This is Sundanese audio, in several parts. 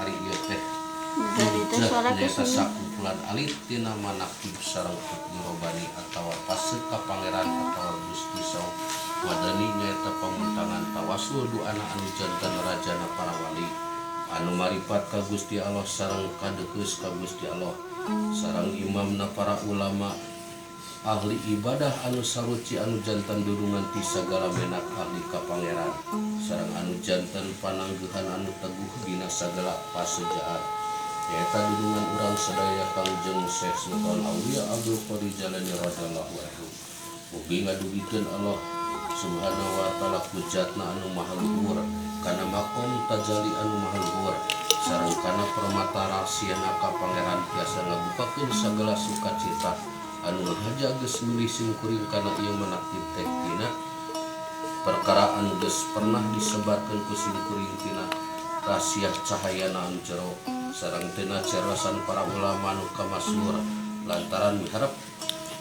Ari ieu teh Dari teh suara nyaeta kesini. Sakumpulan alit tina manaqib sareng Qutbi Robani atawa pasek ka pangeran atawa Gusti Saung Wadani, nyaeta pamuntangan tawasul duana anu janten rajana para wali. Anu maripat ka Gusti Allah sareng kadekeus ka Gusti Allah sareng imamna para ulama ahli ibadah anu saruci anu jantan durungan ti sagala menak ahli ka pangeran sareng anu jantan pananggehan anu teguh dina sagala pasejaan nyaeta dunungan urang sadaya Kangjeng Syekh Sultan Aulia Abdul Qadir Jailani radhiyallahu anhu. Mugi ngadugikeun Allah Subhanahu wa taala kujatna anu maha luhur kana makom tajali anu maha luhur sareng kana permata rahasiana ka pangeran tiasa ngabukakeun sagala sukacita anu ngahaja geus milih simkuring kana ieu manakib teh tina perkara anu geus pernah disebarkeun ku simkuring tina rahasia cahayana anu jero sareng tina cerasan para ulama anu kamasyhur lantaran miharep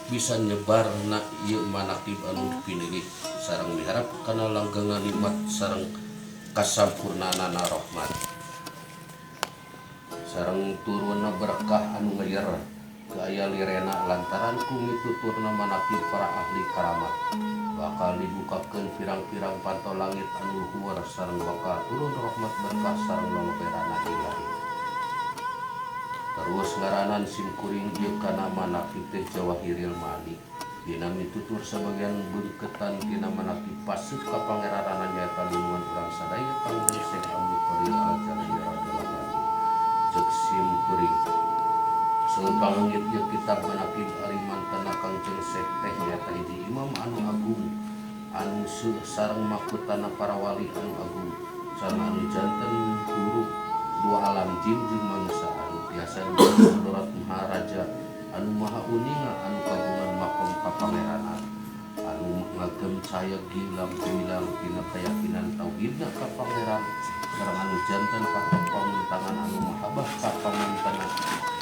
bisa nyebar na ieu manakib anu dipinilih sareng miharep kana langgengan nikmat sareng kasampurnaanana rahmat sareng turunna berkah anu ngayer gaya lirena lantaran ku mituturna manakib para ahli karamat bakal dibukakeun pirang-pirang panto langit anu luhur sareng bakal turun rahmat berkah sareng loloberana ilahi. Terus ngaranan simkuring ieu kana manakib teh Jawahiril Ma'ani dina mitutur sabagian beungkeutan tina manakib pasut ka pangeranana nyaeta lindungan urang sadaya Kangjeng Syekh Abdul Qadir Al-Jailani radhiyallahu anhu. Ceuk simkuring saur pangungit ieu kitab manakib ari mantana Kangjeng Syekh teh nyaeta hiji imam anu agung anu sareng mahkotana para wali anu agung sareng anu janten guru dua alam jin jeung manusia anu biasa disebut maharaja anu maha uninga anu kagungan makom kapangeranan anu ngagem cahaya gilang gumilang dina keyakinan tauhidna ka pangeran sareng anu janten patok pamuntangan anu mahabah ka pamuntangan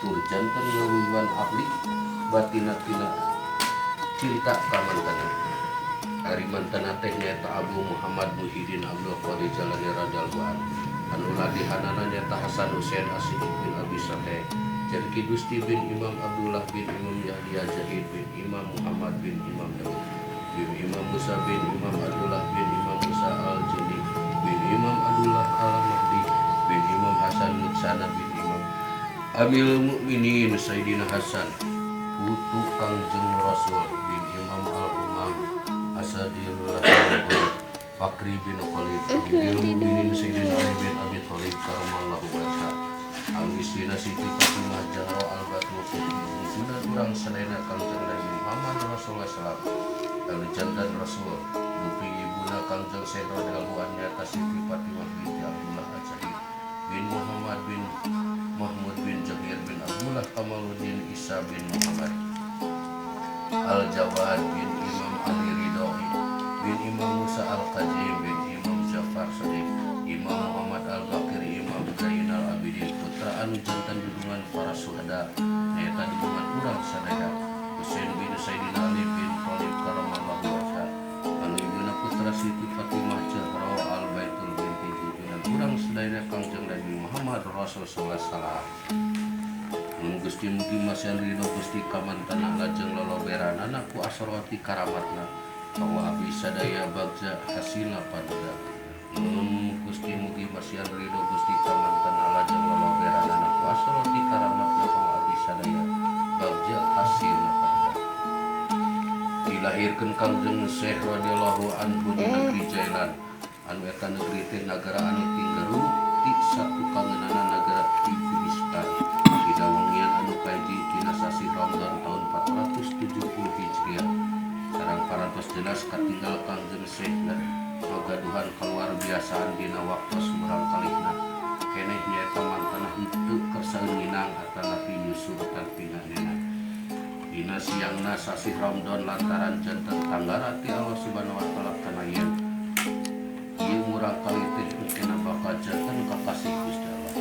tur janten ngawuyuan ahli batina tina cinta ka mantana. Ari mantana teh nyaeta Abu Muhammad Muhyiddin Abdul Qadir Jailani radhiyallahu anhu anu ladihanana nyaeta Hasan Husain As-Siddiq bin Abi Saleh Jarki Gusti bin Imam Abdullah bin Imam Yahya Jahid bin Imam Muhammad bin Imam Daud bin Imam Musa bin Imam Abdullah bin Imam Musa Al-Juni bin Imam Abdullah Al-Mahdi bin Imam Hasan Mutsana bin Imam Amirul Mukminin Sayyidina Hasan putu Kangjeng Rasul bin Imam Al-Umam Asadillah Fakri bin Khalid Amirul Mukminin Sayyidina Ali bin Abi Thalib karamallahu wajhah anu istrina Siti Fatimah Zahra Al-Batul Bungkuna urang sadayana Kangjeng Nabi Muhammad Rasulullah sallallahu alaihi wasallam Rasul dupi ibuna Kangjeng Syekh radhiyallahu anhu nyaeta Siti Fatimah binti Abdullah Az-Zahid bin Muhammad bin Mahmud bin Jahir bin Abdullah Kamaluddin Isa bin Muhammad Al-Jawad bin Imam Ali Ridhoi bin Imam Musa Al-Kazim bin Imam Jafar Sadiq Imam Muhammad Al-Baqir Imam Zainal Abidin putra anu jantan dudungan para suhada nyaeta dudungan urang sadaya Husain bin Sayyidina Ali bin Thalib karamallahu wajhah anu ibuna putra Siti Fatimah Zahra Al-Baitul binti junjungan urang sadaya Kangjeng Nabi Muhammad Rasul sallallahu alaihi wasallam. Gusti mugi masihan ridho Gusti kamantana lajeng loloberanana ku asroti karamatna bahwa abdi sadaya bagja hasilna paduka. Gusti mugi masihan ridho Gusti kamantana lajeng loloberanana ku asroti karamatna bahwa abdi sadaya bagja hasilna paduka. Dilahirkeun Kangjeng Syekh radhiyallahu anhu di negeri Jailan anu eta negeri teh nagara anu tinggaruruk ti satukangeunana nagara ti Filistin. Dina wengian anu kahiji dina sasih Ramadan tahun 470 Hijriah sareng parantos jelas katinggal Kangjeng Syekh ngagaduhan kaluar biasaan dina waktos murang kalihna keneh nyaeta mantana henteu kersa nginang atanapi nyusu atanapi nganena dina siangna sasih Ramadan lantaran janten tanggara ti Allah Subhanahu wa taala kana yen ieu murang kalih teh engkena bakal janten kakasih Gusti Allah.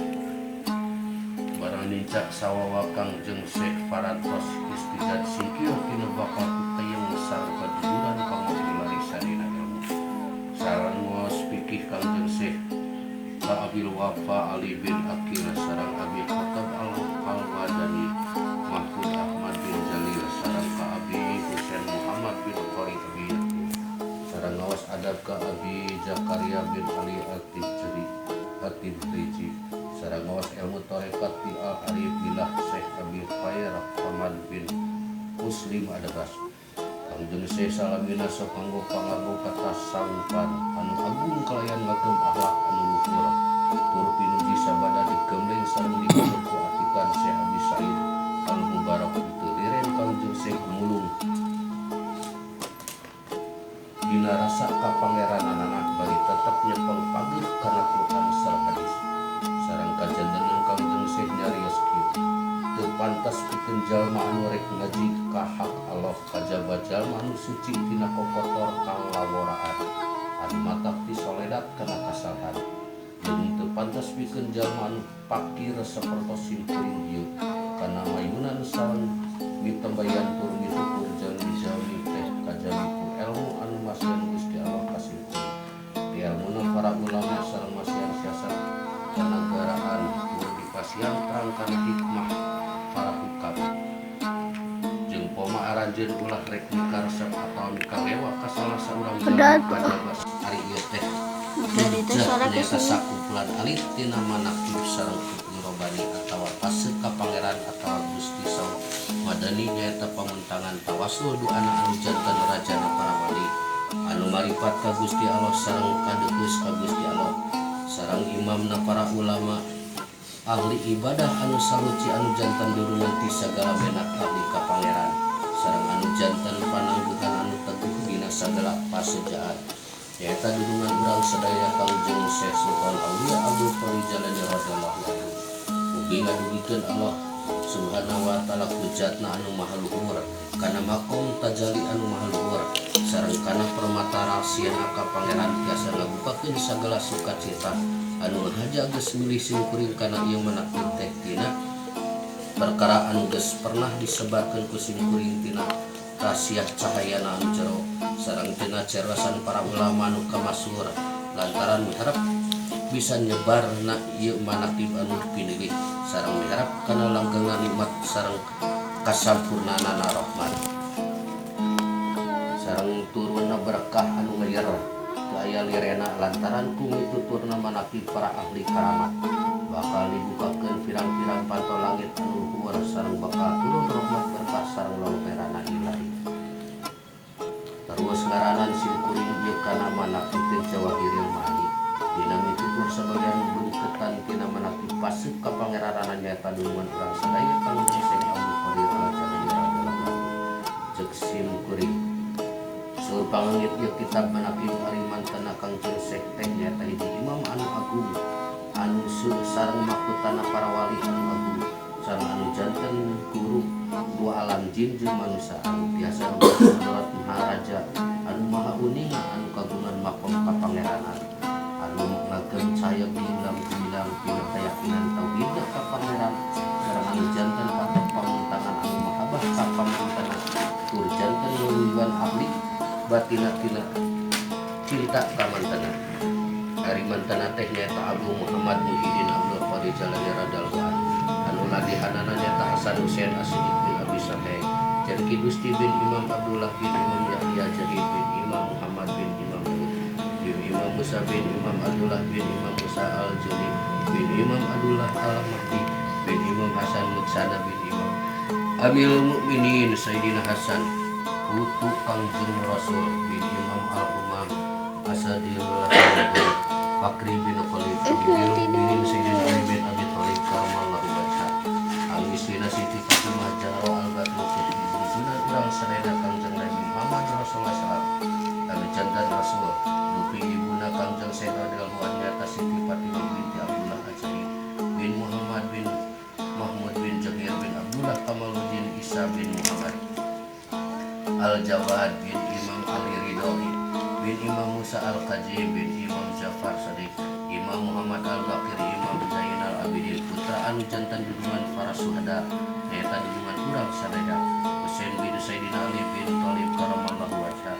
Barang nincak sawawa Kangjeng Syekh parantos istidad singkir tina bakal kutayang sareng kajujuran kanggo milarisanina ilmu sareng ngaos fikih Kangjeng Syekh ka Abil Wafa Ali bin Akil sareng Abi Khattab Al-Wadani Mahfud Ahmad bin Jalil sareng ka Abi Husain Muhammad bin Qori Abi sareng ngaos adab ka Abi Zakaria bin Ali At-Tijri At-Tibriji Muslim Adegas. Kangjeng Syekh salamina sok nganggo panganggo katasawufan anu agung kalayan ngagem akhlak anu luhur. Tur pinuji sabada digembleng sareng digembleng ku atikan Syekh Abi Said Al Mubarak teu liren Kangjeng Syekh gumulung dina rasa kapangerananana bari tetep nyepeng pageuh kana Quran sareng hadis. Sareng kajantenan Kangjeng Syekh nyarios kieu, teu pantas pikeun jalma anu rek ngaji ka hak Allah kajaba jalma anu suci tina kokotor kang laworaan anu matak tisoledat kana kasalahan, jeung teu pantas pikeun jalma anu pakir sapertos simkuring ieu kana mayunan sareng mitembayan tur mitutur jalmi-jalmi teh kajabi ku elmu anu masihan Gusti Allah ka simkuring. Di elmuna para ulama sareng masihan siasat kenegaraan tur dipasihan terang kana hikmah para hukam. Jeung poma aranjeun ulah rek mikaresep atawa mikalewa ka salah saurang jalma kajaba ari ieu teh nyaeta sakumpulan alit tina manaqib sareng fikih robani atawa paseup ka pangeran atawa Gusti Saw Madani nyaeta pamuntangan tawasul duana anu janten rajana para wali anu maripat ka Gusti Allah sareng kadeukeuh ka Gusti Allah sareng imamna para ulama ahli ibadah anu saruci anu janten durungan ti sagala menak abdi ka pangeran sareng anu janten panangguhan anu teguh dina sagala pasejaan nyaeta dunungan urang sadaya Kangjeng Syekh Sultan Aulia Abdul Qadir Jailani radhiyallahu anhu. Mugi ngadugikeun Allah Subhanahu wa taala hujatna anu maha luhur kana makom tajali anu maha luhur sareng kana permata rahasiana ka pangeran tiasa ngabukakeun sagala sukacita anu ngahaja geus milih simkuring kana ieu manaqib teh tina perkara anu geus pernah disebarkeun ku simkuring tina rahasia cahayana anu jero sareng tina cerdasan para ulama anu kamasur lantaran miharep bisa nyebar na ieu manaqib anu pinilih sareng miharep kana langgengan nikmat sareng kasampurnaanana rahmat sareng turunna berkah anu ngayer teu aya lirena lantaran ku mituturna manaqib para ahli karamat bakal dibukakeun pirang-pirang panto langit anu luhur sareng bakal turun rahmat berkah sareng longperana ilahi. Terus ngaranan simkuring ieu kana manaqib teh Jawahiril Ma'ani dina mitutur sabagian bengketan tina manaqib paseup ka pangeranana nyaeta dunungan urang sadaya Kangjeng Syekh Abdul Qadir Al-Jailani radhiyallahu anhu. Ceuk simkuring seueur pangangit ieu kitab manaqib ari mantana Kangjeng Syekh teh nyaeta hiji imam anu agung anu sareng mahkotana para wali anu agung sareng anu janten guru dua alam jin jeung manusia anu biasa hadirat maharaja anu maha uninga anu kagungan makom kapangeranan anu ngagem cahaya bilang bilang tina keyakinan tauhid ka pangeran sareng anu janten patok pamuntangan anu mahabah ka pamuntangan tur janten luluyuan abdi batina tina cinta ka mantana. Ari mantana teh nyaeta Abu Muhammad Muhyiddin Abdul Qadir Jailani radhiyallahu anhu anu ladihanana nyaeta Hasan Husain As-Siddiq bin Abi Saleh Jan Ki Gusti bin Imam Abdullah bin Imam Yahya Jahid bin Imam Muhammad bin Imam Daud bin Imam Musa bin Imam Abdullah bin Imam Musa Al-Jali bin Imam Abdullah Al-Mahdi bin Imam Hasan Mutsana bin Imam Amirul Mukminin Sayyidina Hasan putu Kangjeng Rasul bin Imam Al-Umam Asadil Fakri bin Khalid bin Mukminin Sayyidina Ali bin Abi Thalib karamallahu wajha Al-Mislina Siti Fatimah Zahra Al-Batul Putri urang sadaya Kangjeng Nabi Muhammad Rasulullah sallallahu alaihi wasallam Rasul dupi ibuna Kangjeng Syekh radhiyallahu anhu nyaeta Siti Fatimah binti Abdullah Ajai bin Muhammad bin Mahmud bin Jahir bin Abdullah Kamaluddin Isa bin Muhammad Al-Jawad bin Imam Ali Ridhoi bin Imam Musa Al-Kazim bin Imam Jafar Sadiq Imam Muhammad Al-Baqir Imam Zainal Abidin putra anu jantan dunungan para suhada nyaeta dunungan urang sadaya Husain bin Sayyidina Ali bin Thalib karamallahu wajha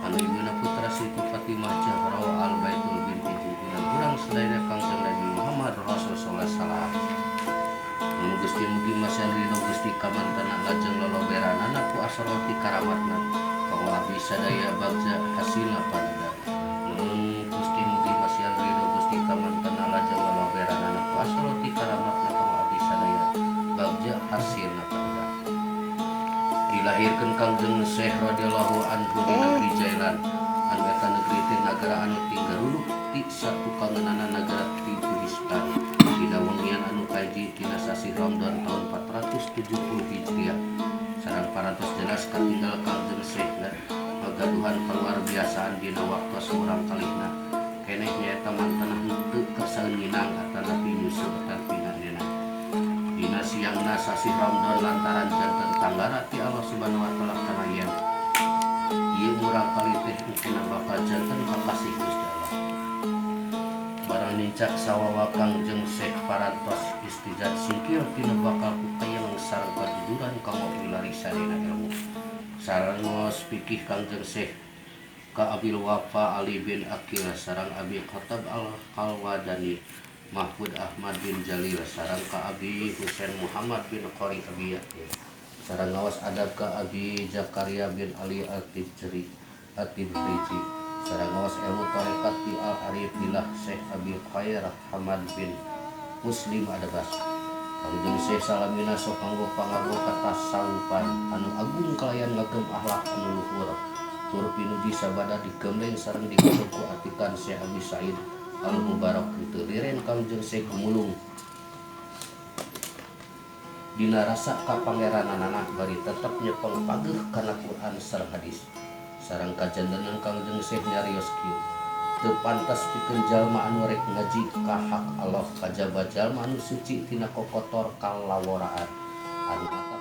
anu ibuna putra Siti Fatimah Zahra Al-Baitul binti junjungan urang sadaya Kangjeng Nabi Muhammad Rasulullah sallallahu alaihi wasallam. Gusti mugi masihan ridho Gusti kamantana lajeng loloberanana ku asroti karamatna kanggo abdi sadaya bagja hasilna panada. Nuhun Gusti mugi masihan ridho Gusti kamantana lajeng loloberanana ku asroti karamatna kanggo abdi sadaya bagja hasilna panada. Dilahirkeun Kangjeng Syekh radhiyallahu anhu di negeri Jailan anu eta negeri teh nagara anu tinggaruluk ti satukangeunana nagara ti Filistan dina wengian anu kahiji tina sasih Ramadan taun 470 Hijriah. Sareng parantos jelas katinggal Kangjeng Syekh ngagaduhan kaluarbiasaan dina waktos murang kalihna keneh nyaeta mantanah henteu kersa nginang atanapi nyusul atanapi ngandenan dina siangna sasih Ramadan lantaran janten tanggara ti Allah Subhanahu wa taala kana yen ieu murang kali teh engkena bakal janten kakasih Gusti Allah. Barang nincak sawawa Kangjeng Syekh parantos istijat singkir tina bakal kukayang sareng kajujuran kanggo milari sadayana ilmu. Sareng ngaos fikih Kangjeng Syekh ka Abil Wafa Ali bin Akil sareng Abi Khattab Al Kalwadani Mahfud Ahmad bin Jalil sareng ka Abi Husain Muhammad bin Qori Abi Yahya sareng ngaos adab ka Abi Zakaria bin Ali At-Tibri At-Tibriji sareng ngaos ilmu tarekat ti Al Arif Billah Syekh Abi Khair Hamad bin Muslim Adabas. Kangjeng Syekh salamina sok kanggo panganggo katasawufan anu agung kalayan ngagem akhlak anu luhur tur pinuji sabada digembleng sareng digodog ku atikan Syekh Abi Said Al Mubarak. Teu liren Kangjeng Syekh gumulung dina rasa kapangerananana bari tetep nyepeng pageuh kana Quran sareng hadis. Sareng kajantenan Kangjeng Syekh nyarios kieu: teu pantas pikeun jalma anu rek ngaji ka hak Allah kajaba jalma anu suci tina kokotor kalaworaan anu.